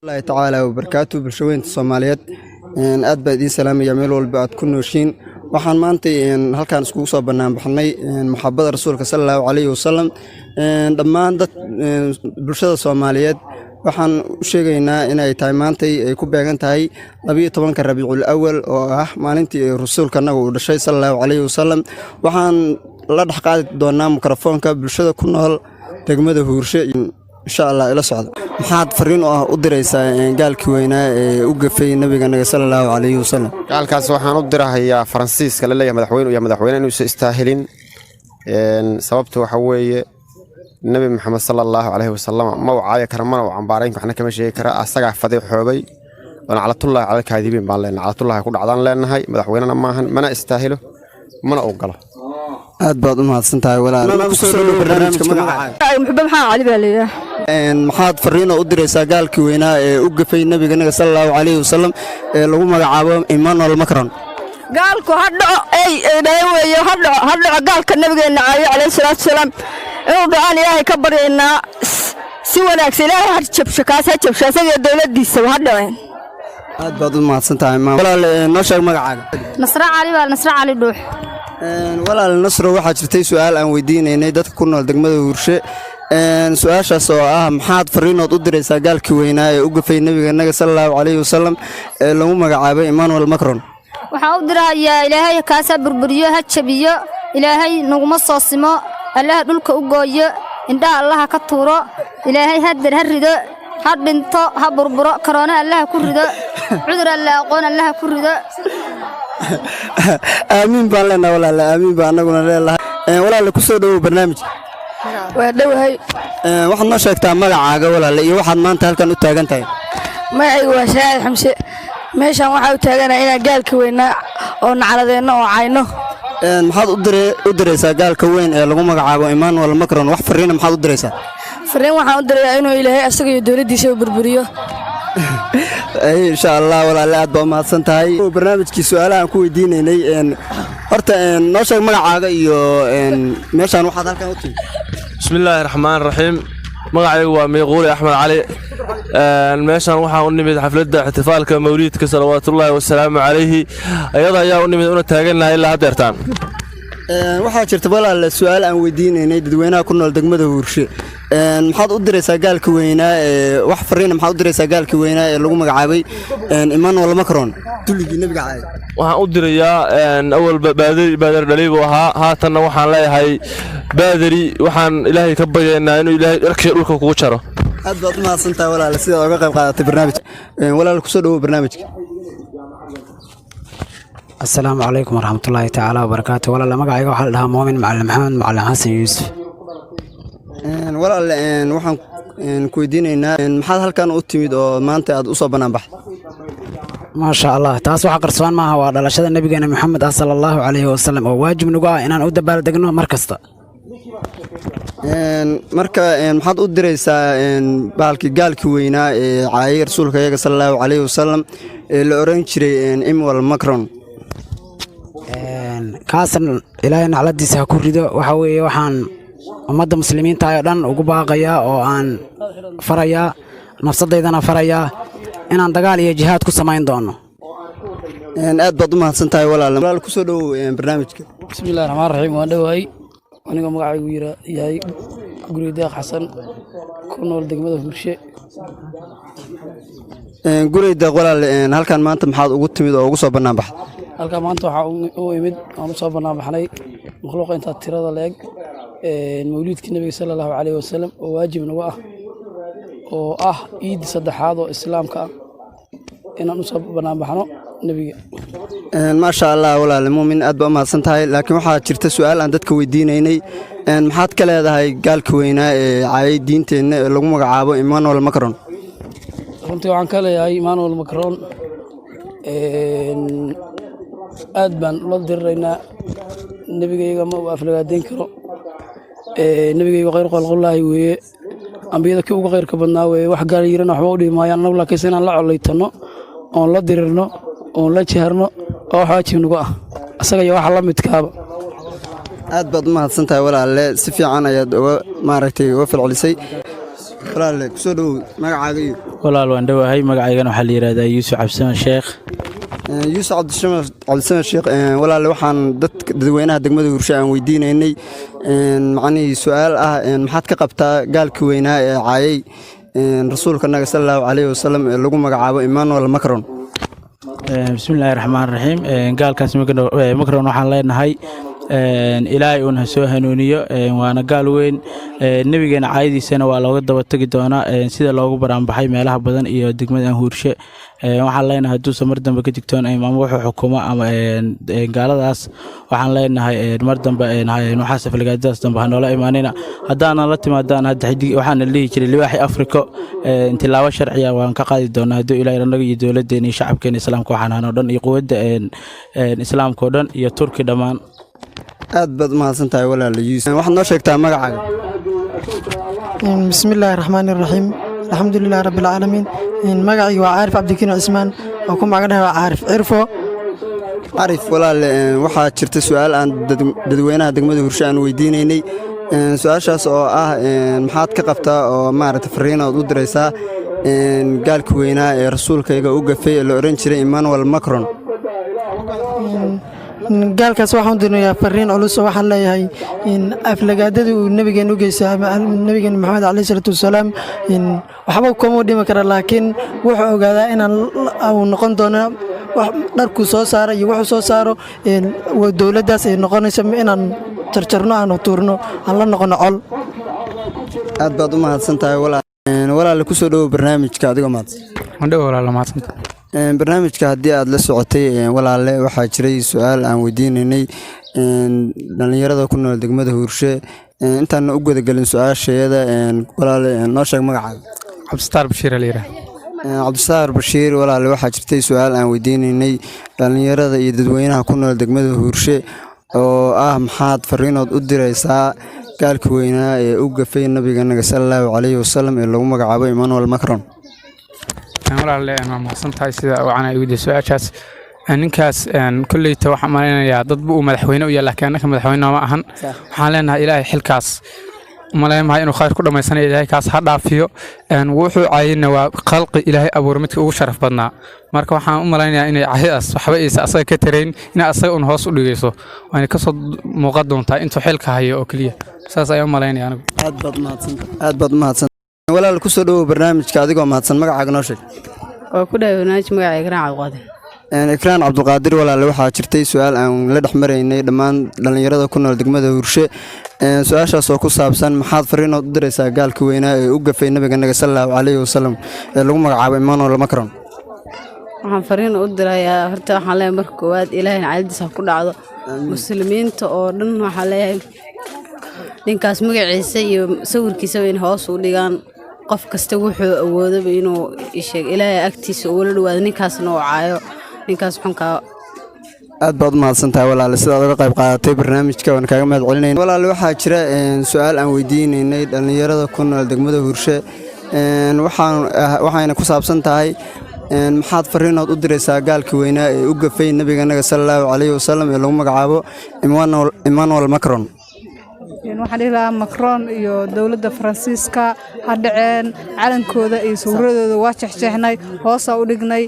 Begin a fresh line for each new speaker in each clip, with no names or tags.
Allahi tacaala wabarakaatu. Bulshaweynta Soomaaliyeed, aad baa idiin salaamaya meel walba aad ku nooshiin. Waxaan maanta halkaan iskugu soo banaanbaxnay maxabada Rasuulka sala Allahu calayhi wasalam. Dhammaan dad bulshada Soomaaliyeed waxaan u sheegaynaa inay tahay maantay ay ku beegan tahay 12-ka Rabiicul Awal, oo ah maalintii rasuulkanaga uu dhashay, sala Allahu calayhi wasalam. Waxaan la dhex qaadi doonaa mikrofoonka bulshada ku nool degmada Huurshe, insha Allah. Ila socda. Maxaad fariin u ah u diraysaa gaalkii weynaa ee u gafay nabiganaga, sala Allahu calayhi wasalam?
Gaalkaas waxaan u dirahayaa Faransiiska la leeyahay madaxweyne iyo madaxweyne inuusan istaahilin. Sababta waxa weeye, Nebi Maxamed sala Allahu caleyhi wasalam ma u caayi kara, mana u cambaarayn, waxna kama sheegi kara. Asagaa fadeexoobay oo naclatullaahi cala alkaadibiin baan leenahay, naclatullahi ku dhacdaan leenahay. Madaxweynena maahan, mana istaahilo, mana uu galo.
Aad baad u mahadsan tahay, walaal. Kusoo dhow barnaamijka. Magacaaga?
Muxube Maxamed Cali baa layidhaah.
Maxaad fariinoo u diraysaa gaalkii weynaa ee u gafay nabiganaga, sala Allahu calayhi wasalam, ee lagu magacaabo Emmanuel Macron?
Gaalku ha dhaco, ey dhalay weeye, ha dhaco, ha dhaco gaalka nabigeenna caayo, calayhi salaatu wasalaam. Inuu dhacaan Ilaahay ka baryaynaa si wanaagsan. Ilaahay ha jabsho kaas, ha jabsho asaga dowladdiisaba, ha dhaceen.
Aad baad u mahadsan tahay, maam. Walaal, noo sheeg magacaaga.
Nasre Cali baa, Nasre Cali Dhuux.
Walaal Nasro, waxaa jirtay su'aal aan weydiinaynay dadka ku nool degmada Huurshe, su-aashaas oo ah: maxaad fariinood u diraysaa gaalkii weynaa ee u gafay nabiganaga, sala Allahu calayhi wasalam, ee lagu magacaabay Emmanuel Macron?
Waxaan u dirahayaa Ilaahay kaasaa burburiyo, ha jabiyo. Ilaahay naguma soo simo. Allaha dhulka u gooyo, indhaha Allaha ka tuuro. Ilaahay hader ha rido, ha dhinto, ha burburo. Karoona Allaha ku rido, cudur Alla aqoon Allaha ku rido.
Aamiin baan leenahay, walaale, aamiin baan annaguna leenahay. Walaale, ku soo dhowow barnaamijka.
Waa dhowahay.
Waxaad noo sheegtaa magacaaga, walaale, iyo waxaad maanta halkan u taagan tahay.
Magacaygu waa Shahaad Xamse. Meeshaan waxaa u taaganahay inaan gaalka weynaa oo nacladeenno oo cayno.
Maxaad u diraysaa gaalka weyn ee lagu magacaabo Emmanuel Macron? Wax fariina maxaad u diraysaa?
Fariin waxaan u dirayaa inuu Ilaahay asaga iyo dowladdiisaba burburiyo.
Insha Allah. Walaale, aad baa u mahadsan tahay. Barnaamijkii su-aalahaan ku weydiinaynay, horta noo sheeg magacaaga iyo meeshaan waxaad halkan u timi.
Bismillaahi raxmaan raxiim. Magacaygu waa Miiquuli Axmed Cali. Meeshaan waxaan u nimid xafladda ixtifaalka mawliidka, salawaatullaahi wasalaamu calayhi. Ayada ayaa u nimid, una taagannahay ilaa haddeertaan.
Waxaa jirta, walaale, su-aal aan weydiinaynay dadweynaha ku nool degmada Huurshe. Maxaad u diraysaa gaalka weynaa ee wax fariina maxaad u diraysaa gaalka weynaa ee lagu magacaabay Emmanuel Macron, dulligii nabiga caayay?
Waxaan u dirayaa, awalba baadari baadari dhalay buu ahaa, haatanna waxaan leeyahay baadari, waxaan Ilaahay ka baryaynaa inuu Ilaahay dharkiisa dhulka kugu jaro.
Aad baad u mahadsantahay, walaale, sidaad oga qayb qaadatay barnaamijka. Walaale, kusoo dhowow barnaamijka.
Asalaamu calaykum waraxmatullaahi tacaala wabarakaatu. Walaala, magacayga waxaa la dhahaa Muumin Macalin Maxamed Macalin Xasan Yuusuf.
Walaale, waxaan ku weydiinaynaa, maxaad halkan u timid oo maanta aad u soo bannaan baxday?
Maasha Allah, taas waxa qarsoon maaha. Waa dhalashada nebigeena Maxamed ah, sala Allahu calayhi wasalam, oo waajib nagu ah inaan u dabaaldegno mar kasta.
Marka maxaad u diraysaa bahalkii gaalkii weynaa ee caayay rasuulka iyaga, sala Allahu calayhi wasalam, ee la oran jiray Emmanuel Macron?
Kaasna Ilaahay nacladiisa ha ku rido. Waxa weeye, waxaan ummadda muslimiinta oo dhan ugu baaqayaa oo aan farayaa, nafsadaydana farayaa, inaan dagaal iyo jihaad ku samayn doono.
Aad baad u mahadsan tahay, walaal. Walaal, kusoo dhowow barnaamijka.
Bismillahi raxmaan raxiim. Waan dhowahay. Anigoo magacaygu yahay Guri Deeq Xasan, ku nool degmada Hurshe.
Gurey Deeq, walaal, halkan maanta maxaad ugu timid oo ugu soo bannaan baxday?
Halkan maanta waxaa u imid aan u soo bannaan baxnay makhluuqa intaa tirada la-eg mawliidka Nebiga, sala Allahu caleyhi wasalam, oo waajib nagu ah, oo ah iid saddexaad oo Islaamka ah, inaan usoo bannaan baxno nebiga.
Maasha Allah, walaal Muumin, aad baa u mahadsan tahay. Laakiin waxaa jirta su-aal aan dadka weydiinaynay: maxaad ka leedahay gaalka weynaa ee caayay diinteenna ee lagu magacaabo Emmanuel Macron?
Runtii waxaan ka leeyahay Emmanuel Macron aad baan ula diriraynaa. Nebigayga ma uu aflagaadeyn karo. Nebigayga khayr khalqullaahi weeye, ambiyada kii ugu khayrka badnaa weeye. Wax gaal yirana waxba u dhihi maayaan annagu, laakiinse inaan la collaytanno oon la dirirno oon la jiharno oo wax waajib nagu ah, asaga iyo waxa la midkaaba.
Aad baad u mahadsan tahay, walaalle. Si fiican ayaad uga maaragtay uga falcelisay. Walaale, kusoo dhowow, magacaaga iyo?
Walaal, waan dhowahay. Magacaygana waxaa la yidhahdaa Yuusuf Cabdisamed Sheekh.
Yuusuf Cabdisamed Sheekh, walaale, waxaan dadka dadweynaha degmada Hurshe aan weydiinaynay macnihii su-aal ah: maxaad ka qabtaa gaalkii weynaa ee caayay rasuulka naga sala Allahu calayhi wasalam ee lagu magacaabo Emmanuel Macron?
Bismillaahi raxmaan raxiim. Gaalkaas Macron waxaan leenahay Ilaahay uun ha soo hanuuniyo, waana gaal weyn. Nebigeena caayadiisana waa looga daba tegi doonaa sida loogu baraanbaxay meelaha badan iyo degmada Huurshe. Waxaan leenahay hadduusan mar dambe ka digtoon ama wuxuu xukumo ama gaaladaas, waxaan leenahay mar dambe waxaas aflagaadadaas dambe ha noola imaanina. Haddaana la timaadaan hadda xidig waxaana la dhihi jiray libaaxi Afriko, tilaabo sharciya waan ka qaadi doonaa hadduu Ilaahay annaga iyo dowladdeena iyo shacabkeena Islaamka waxaan ahaan oo dhan iyo quwadda Islaamka oo dhan iyo Turki dhammaan.
Aad baad u mahadsan tahay, walaala Yuusuf. Waxaad noo sheegtaa magacaaga.
Bismi illaahi raxmaani raxiim, alxamdu lilahi rabbi alcaalamiin. Magacayga waa Caarif Cabdikiin Cismaan oo ku magac dheer Caarif Cirfo.
Carif, walaale, waxaa jirta su-aal aan dadweynaha degmada Hurshe aan weydiinaynay, su-aashaas oo ah: maxaad ka qabtaa oo maaragta fariinood u diraysaa gaalka weynaa ee rasuulkayga u gafay ee la odhan jiray Emmanuel Macron?
Gaalkaas waxaan u dirnayaa fariin culus oo waxaan leeyahay aflagaadadii uu nabigeena u geystay, nabigeena Maxamed caleyhi salaatu wasalaam, waxba kuma dhimi kara, laakiin wuxuu ogaadaa inaan uu noqon doono wax dharkuu soo saaro iyo wuxuu soo saaro dowladdaas ay noqonayso inaan jarjarno, aan tuurno, aan la noqono col.
Aad baad u mahadsan tahay, walaal. Walaale, kusoo dhowow barnaamijka adigoo mahadsan.
Mandhow, walaal, mahadsanta.
Barnaamijka haddii aad la socotay, walaale, waxaa jiray su-aal aan weydiinaynay dhallinyarada ku nool degmada Huurshe. Intaana u gudagelin su-aasheeda, walaale, noo sheeg magacaaga.
Cabdisataar Bashiir la yidhaah.
Cabdisaar Bashiir, walaale, waxaa jirtay su-aal aan weydiinaynay dhallinyarada iyo dadweynaha ku nool degmada Huurshe oo ah: maxaad fariinood u diraysaa gaalka weynaa ee u gafay nabiganaga sala Allahu calayhi wasalam ee lagu magacaabo Emmanuel Macron?
Walaale, waa mahadsan tahay sida wacan ay weydiisay su-aashaas. Ninkaas kolleyta waxaan malaynayaa dad uu madaxweyne u yahay, laakiin annaka madaxweyne ma ahan. Waxaan leenahay Ilaahay xilkaas umaleyn inuu khayr ku dhammaysanayo, Ilaahay kaas ha dhaafiyo. Wuxuu caayina waa khalqi Ilaahay abuur midka ugu sharaf badnaa. Marka waxaan u malaynayaa inay caayadaas waxba aysa asaga ka tarayn, inay asaga un hoos u dhigayso, waana kasoo muuqan doontaa intuu xilka hayo oo keliya. Saas ayaan u malaynaya anigu.
Aad baad mahadsan, aad baad mahadsan. Walaal, kusoo dhowow barnaamijka adigoo mahadsan. Magacaaga noo sheeg.
Waa ku dhahay barnaamij. Magaca Ikraan Cabdiqaadir.
Ikraan Cabdiqaadir, walaale, waxaa jirtay su-aal aan la dhex maraynay dhammaan dhallinyarada ku nool degmada Hurshe, su-aashaas oo ku saabsan: maxaad fariinood u diraysaa gaalka weynaa ee u gafay nabiganaga sala Allahu calayhi wasalam ee lagu magacaabo Emmanuel Macron?
Waxaan fariin u dirayaa horta, waxaan leeyahay marka koowaad Ilaahay nacaladiisa ha ku dhacdo. Muslimiinta oo dhan waxaan leeyahay ninkaas magaciisa iyo sawirkiisaba in hoos u dhigaan, qof kasta wuxuu awoodaba inuu isheeg Ilaahay agtiisa ugula dhawaado, ninkaasna uu caayo ninkaas xunkaa.
Aad baad u mahadsan tahay, walaale, sidaad uga qayb qaadatay barnaamijka, waan kaaga mahad celinayna. Walaale, waxaa jira su-aal aan weydiinaynay dhallinyarada ku nool degmada Hurshe, waxayna ku saabsan tahay: maxaad fariinood u diraysaa gaalka weynaa ee u gafay nabiganaga sala Allahu calayhi wasalam ee lagu magacaabo Emmanuel Macron?
Waxaan dhihi lahaa Macron iyo dowladda Faransiiska ha dhaceen, calankooda iyo sawiradooda waa jexjeexnay, hoosaa u dhignay.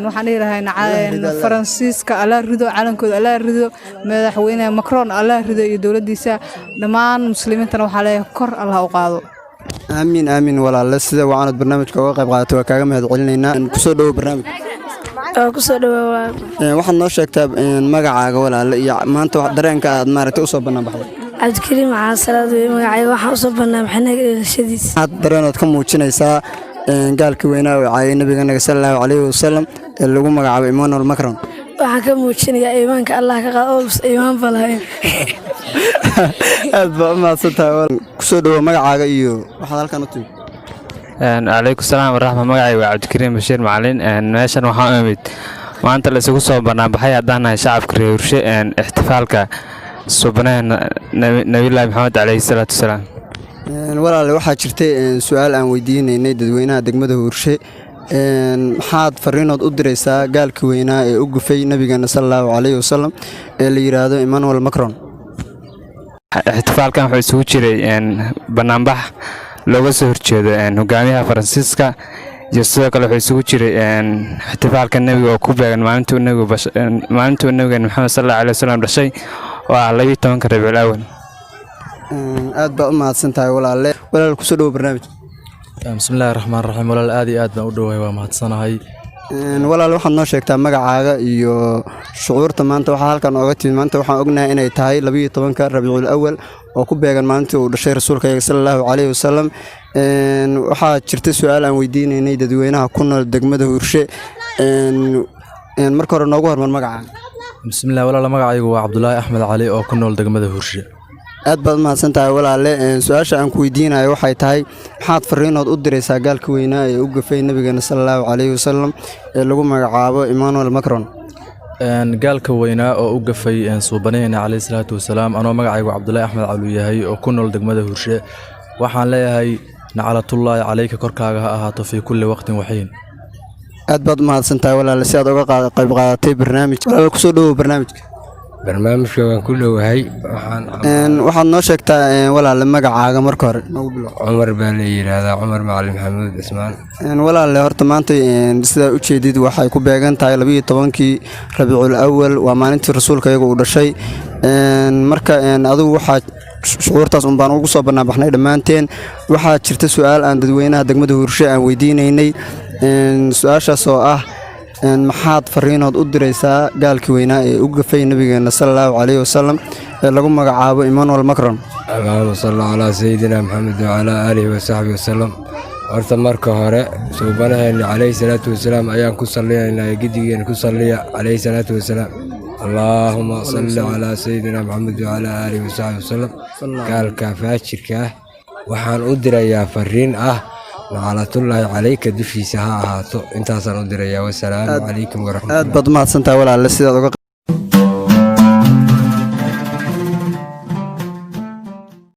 Waxaan dhihi lahaa Faransiiska Allaa rido, calankooda Allaa rido, madaxweyne Macron Allaa rido iyo dowladdiisa dhammaan. Muslimiintana waxaa leeyahay kor Allah u qaado.
Aamiin, aamiin. Walaale, sida wacanad barnaamijka uga qayb qaadatay waa kaaga mahad celinaynaa. Kusoo dhowo barnaamijka.
Kusoo dhawaa.
Waxaad noo sheegtaa magacaaga, walaale, iyo maanta dareenka aad maaragtay usoo bannaan baxday.
Cabdikariim Caasalaad wey magacayga. Waxaan usoo bannaan baxnay dhalashadiisa.
Maxaad dareenood ka muujinaysaa gaalkii weynaa oo caayay nabiganaga sala Allahu calayhi wasalam ee lagu magacaabo Emmanuel Macron?
Waxaan ka muujinayaa iimaanka Allah ka qaado, oo iimaan ba lahayn.
Aad baa u mahadsan tahay. Kusoo dhowo, magacaaga iyo waxaad halkan u timid.
Calaykum salaam waraxma. Magacay waa Cabdikariim Bashiir Macalin. Meeshan waxaa u imid maanta la isugu soo banaanbaxay haddaan nahay shacabka reer Hurshe ixtifaalka subanaha Nabiyullaahi Maxamed caleyhi salaatu wasalaam.
Walaale, waxaa jirtay su-aal aan weydiinaynay dadweynaha degmada Huurshe: maxaad fariinood u diraysaa gaalka weynaa ee u gufay nabigeena sala Allahu calayhi wasalam ee la yidhaahdo Emmanuel Macron?
Ixtifaalkan wuxuu isugu jiray banaanbax Looga soo horjeedo hogaamiyaha Faransiiska iyo sidoo kale wuxuu isugu jiray ixtifaalka nebiga oo ku beegan maalintuu nebigeen Maxamed sal Allahu alay wasalam dhashay, oo ah 12-ka Rabiicul Awal.
Aad baa u mahadsan tahay, walaale. Walaal, kusoo dhowo barnaamij.
Bismillahi raxmaan raxiim. Walaal, aad iyo aad baan u dhowahay, waa mahadsanahay.
Walaal, waxaad noo sheegtaa magacaaga iyo shucuurta maanta waxaa halkan ooga timid. Maanta waxaan ognahay inay tahay 12-ka Rabiicul Awal oo ku beegan maalintii uu dhashay rasuulka iyaga sala Allahu caleyhi wasalam. Waxaa jirta su-aal aan weydiinaynay dadweynaha ku nool degmada Hurshe. Marka hore noogu hormar magacaaga.
Bismillahi walaal, magacaygu waa Cabdulaahi Axmed Cali oo ku nool degmada Hurshe.
Aad baad mahadsan tahay, walaale. Su-aasha aan ku weydiinayo waxay tahay, maxaad fariinood u diraysaa gaalka weynaa ee u gafay nabigeena sala Allahu caleyhi wasalam ee lagu magacaabo Emmanuel Macron?
Gaalka weynaa oo u gafay suubanaheena caleyhi salaatu wasalaam, anoo magacaygu Cabdulaahi Axmed Cali yahay oo ku nool degmada Hurshe, waxaan leeyahay naclatullaahi caleyka, korkaaga ha ahaato fii kulli waqtin waxiin.
Aad baad u mahadsan tahay, walaale, si aad uga qayb qaadatay barnaamijka. Walaale, kusoo dhowow barnaamijka.
Barnaamijka waan ku dhowahay. Waxaan
Waxaad noo sheegtaa, walaale, magacaaga marka hore noogu bilow.
Cumar baa la yidhaahdaa, Cumar Macalin Maxamuud Cismaan.
Walaale, horta maanta sidaa u jeedid waxay ku beegan tahay 12-kii Rabiicul Awal, waa maalintii rasuulka iyaga uu dhashay. Marka adigu waxaa shucuurtaas un baan ugu soo banaanbaxnay dhammaanteen. Waxaa jirta su-aal aan dadweynaha degmada Hurshe aan weydiinaynay, su-aashaas oo ah, maxaad fariinood u diraysaa gaalkii weynaa ee u gafay nabigeena sala Allahu caleyhi wasalam ee lagu magacaabo Emmanuel Macron?
Allahuma salli calaa sayidina Maxamed wacalaa aalihi wasaxbihi wasalam. Horta marka hore suubanaheena caleyhi salaatu wasalaam ayaan ku sallinaynaa. Giddigeena ku salliya caleyhi salaatu wasalaam. Allaahuma salli calaa sayidina Maxamed wacalaa aalihi wasaxbihi wasalam. Gaalka faajirka ah waxaan u dirayaa fariin ah naclatullaahi calayka, dushiisa ha ahaato. Intaasaan u dirayaa. Wasalaamu calaykum waraxmatullahi.
Aad baad u mahadsantahay, walaale, sidaad uga